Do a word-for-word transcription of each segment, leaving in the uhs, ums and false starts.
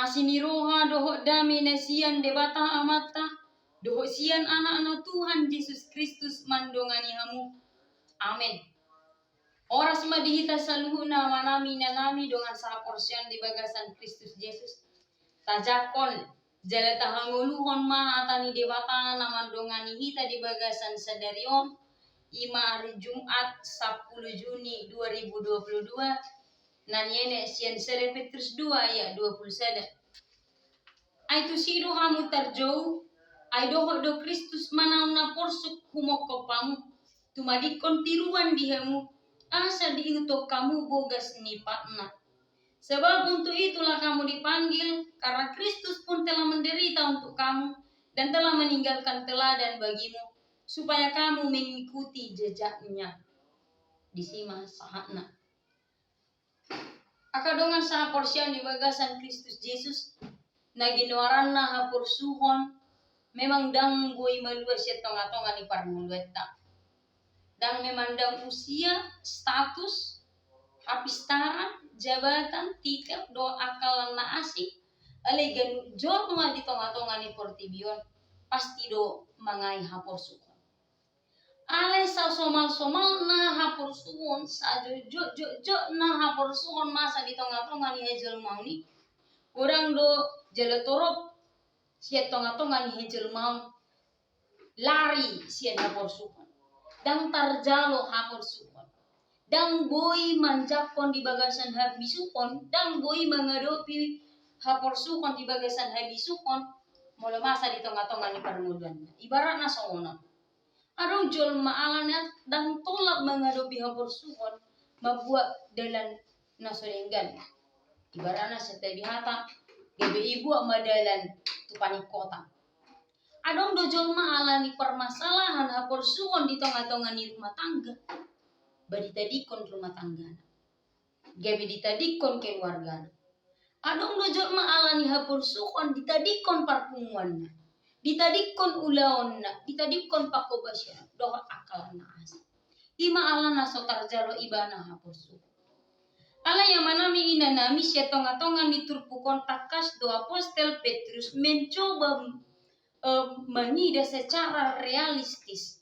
Asi ni roha dohot dame na sian Debata Amanta, dohot sian Anakna Tuhan Jesus Kristus mandongani hamu. Amen. Horas ma di hita saluhutna amanami inanami dongan sahaporseaon di bagasan Kristus Jesus. Tajangkon jala tahangoluhon ma hata ni Debata na mandongani hita di bagasan sadari on, i ma ari Jumat sampulu Juni dua ribu dua puluh dua, na nienet sian sada Petrus dua ayat dua puluh sada. Ai tusi do hamu tarjou, ai dohot do Kristus manaon na porsuk humongkop hamu, tumadingkon tiruan di hamu, asa diihuthon hamu bogas ni patna. Sebab untuk itulah kamu dipanggil, karena Kristus pun telah menderita untuk kamu dan telah meninggalkan teladan bagimu, supaya kamu mengikuti jejaknya. Disi ma sahatna. Angka dongan sahaporseaon di bagasan Kristus Jesus, na ginoaranna haporsuhon, memang ndang boi malua sian tongatonga ni parngoluanta. Ndang memandang usia, status, hapistaran, jabatan, titel, dohot angka na asing, alai ganup jolma di tongatonga ni portibi on pasti do mangae haporsuhon. Alai sasomalsomalna haporsuhon, sajotjotjotna haporsuhon masa di tongatonga ni hajolmaon i, godang do jala torop sian tongatonga ni hajolmaon lari sian haporsuhon. Ndang tarjalo haporsuhon. Ndang boi manjangkon di bagasan habisuhon, ndang boi mangadopi haporsuhon di bagasan habisuhon, molo masa di tongatonga ni parngoluanna. Ibaratna songon on. Adong jolma alana ndang tolap mangadopi haporsuhon, mambuat dalan na so denggan. Ibaratna santabi hata, gabe ibuat ma dalan tu paningkotan. Adong do jolma alani permasalahan haporsuhon di tongatonga ni rumah tangga, ba ditadingkon rumah tanggana, gabe ditadingkon keluargana. Adong do jolma alani haporsuhon ditadingkon parpunguanna, ditadingkon ulaonna, ditadingkon pangkobasan dohot angka na asing. I ma alana so tarjalo ibana haporsuhon. Alai amanami inanami, sian tongatonga ni turpuk on tangkas do apostel Petrus mencoba, eh, mangida secara realistis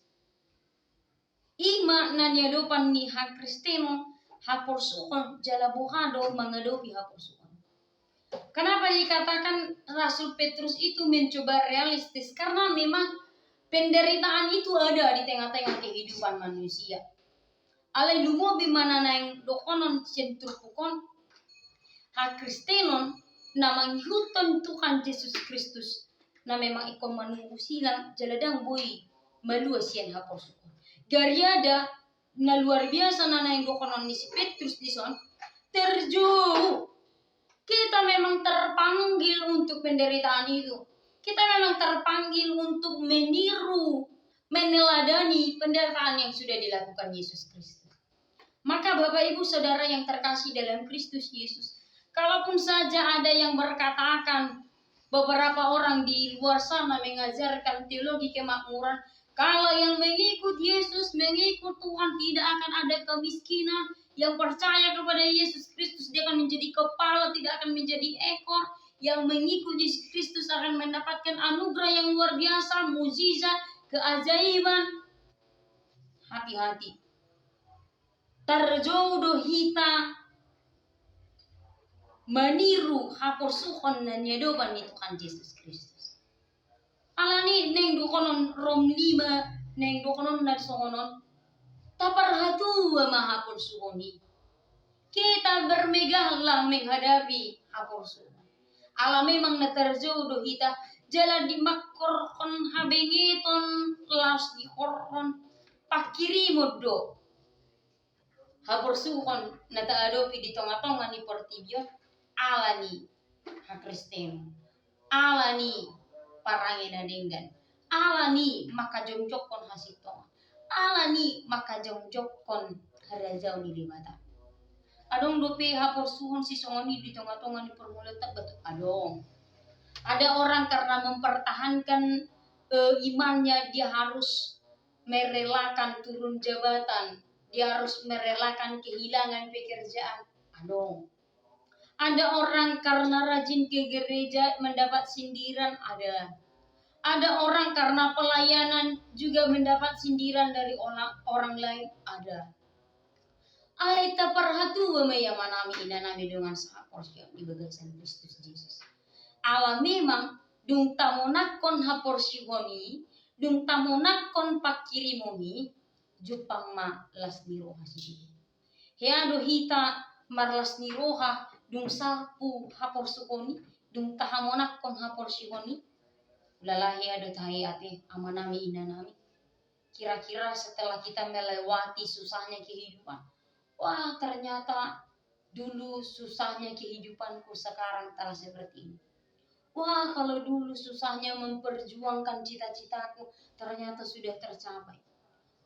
i ma na niadopan ni hakristenon haporsuhon jala boha do mangadopi haporsuhon. Kenapa dikatakan Rasul Petrus itu mencoba realistis? Karena memang penderitaan itu ada di tengah-tengah kehidupan manusia. Alai lumobi ma na naeng dohonon sian turpuk on, hakristenon na mangihuthon Tuhan Jesus Kristus na memang ingkon manunggu silang jala ndang boi malua sian haporsuhon. Gariada na luar biasa na naeng dohonon ni si Petrus dison, terjou. Kita memang terpanggil untuk penderitaan itu. Kita memang terpanggil untuk meniru, meneladani penderitaan yang sudah dilakukan Yesus Kristus. Maka Bapak Ibu Saudara yang terkasih dalam Kristus Yesus, kalaupun saja ada yang berkatakan, beberapa orang di luar sana mengajarkan teologi kemakmuran, kalau yang mengikut Yesus, mengikut Tuhan, tidak akan ada kemiskinan. Yang percaya kepada Yesus Kristus, dia akan menjadi kepala, tidak akan menjadi ekor. Yang mengikut Yesus Kristus akan mendapatkan anugerah yang luar biasa, mujizat, keajaiban. Hati-hati. Tarjou do hita maniru haporsuhon na niadopan ni Tuhan Jesus Kristus. Alani naeng dohonon Rom lima, naeng dohonon na songon on, taparhatua ma haporsuhon i. Kita bermegahlah menghadapi haporsuhon. Ala memang na tarjou do hita, jala dimangkorhon habengeton laos dihorhon pangkirimon do haporsuhon na taadopi di tongatonga ni portibi on, alani hakristenon, alani parange na denggan, alani mangkajongjongkon hasintongan, alani mangkajongjongkon harajaon ni Debata. Adong dope haporsuhon sisongon i di tongatonga ni parngoluanta? Adong. Ada orang karena mempertahankan, eh, imannya, dia harus merelakan turun jabatan, dia harus merelakan kehilangan pekerjaan. Adong. Ada orang karena rajin ke gereja mendapat sindiran, ada. Ada orang karena pelayanan juga mendapat sindiran dari orang, orang lain, ada. Alai taparhatua ma i amanami inanami dongan sahaporseaon di bagasan Kristus Jesus. Ala memang dung tamonangkon haporsuhon i, dung tamonangkon panghirimon i, jumpang ma las ni roha sididi. Hea do hita marlas ni roha dung salpu haporsuhon i, dung tahamonangkon haporsuhon i? Ulala, hea do tahe ate amanami inanami. Kira-kira setelah kita melewati susahnya kehidupan, wah, ternyata dulu susahnya kehidupanku, sekarang telah seperti ini. Wah, kalau dulu susahnya memperjuangkan cita-citaku, ternyata sudah tercapai.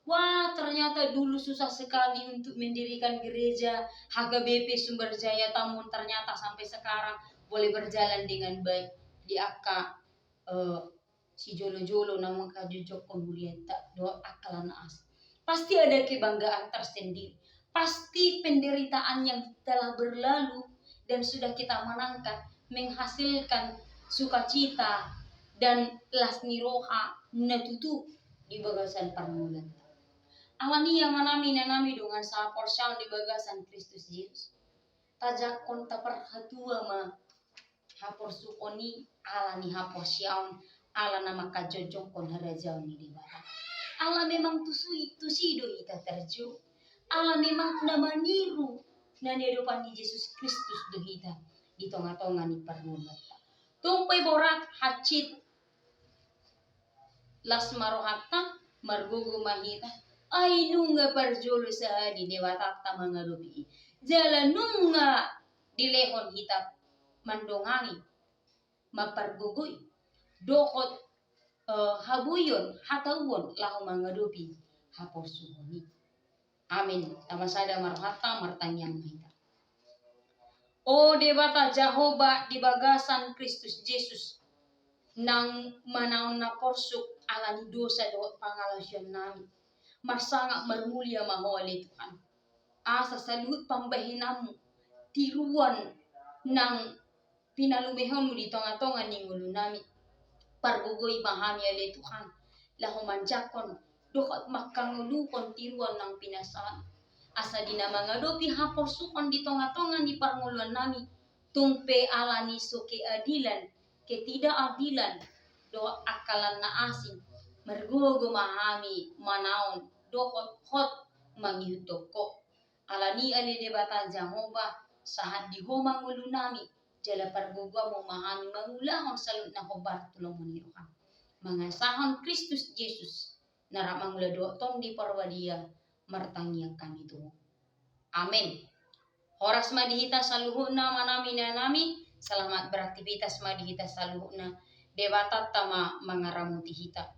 Wah, ternyata dulu susah sekali untuk mendirikan gereja H K B P Sumber Jaya Tambun, ternyata sampai sekarang boleh berjalan dengan baik di angka, eh, sijolo-jolo na mangkajongjongkon huria ta dohot angka na asing. Pasti ada kebanggaan tersendiri. Pasti penderitaan yang telah berlalu dan sudah kita menangkan menghasilkan sukacita dan las ni roha na tutu di bagasan parngoluan. Alani i amanami inanami dongan sahaporseaon di bagasan Kristus Jesus, tajangkon taparhatua ma haporsuhon i ala ni haporseaon, ala na mangkajongjongkon harajaon ni Debata. Ala memang tusi, tusi do hita tarjou. Ala memang na maniru na niadopan ni Jesus Kristus do hita di tonga-tonga ni parngoluanta. Tung pe borat, hansit, las ma rohanta, margogo ma hita. Ai nunga parjolo sahali Debatanta mangadopi i. Jala nunga dilehon hita mandongani, mampargogoi dohot, eh, habuion, hatauon laho mangadopi haporsuhon i. Amin. Tama sada ma rohanta, martangiang ma hita. O Debata Jahowa, di bagasan Kristus Jesus, naung manaon na porsuk ala ni dosa dohot pangalaosion nami, marsangap marmulia ma Ho ale Tuhan. Asa saluhut pambahenanmu, tiruan nang pinalumehonmu di tonga-tonga ni ngolu nami. Pargogoi ma hami ale Tuhan, laho manjangkon dohot mangkangoluhon tiruan nang pinasahat. Asa di na mangadopi haporsuhon di tonga-tonga ni parngoluan nami, tung pe ala ni so keadilan, ketidakadilan, dohot angka na asing, margogo ma hami manaon dohot hot mangihuthon Ho. Alani i ale Debata Jahowa, sahat di Ho ma ngolu nami, jala pargogoanmu ma hami mangulahon saluhut na hombar tu lomo ni roham. Mangasahon Kristus Jesus, na rap mangula dohot Tondi Parbadia, martangiang hami tu Ho. Amen. Horas ma di hita saluhutna amanami inanami, selamat beraktivitas ma di hita saluhutna. Debatanta ma mangaramoti hita.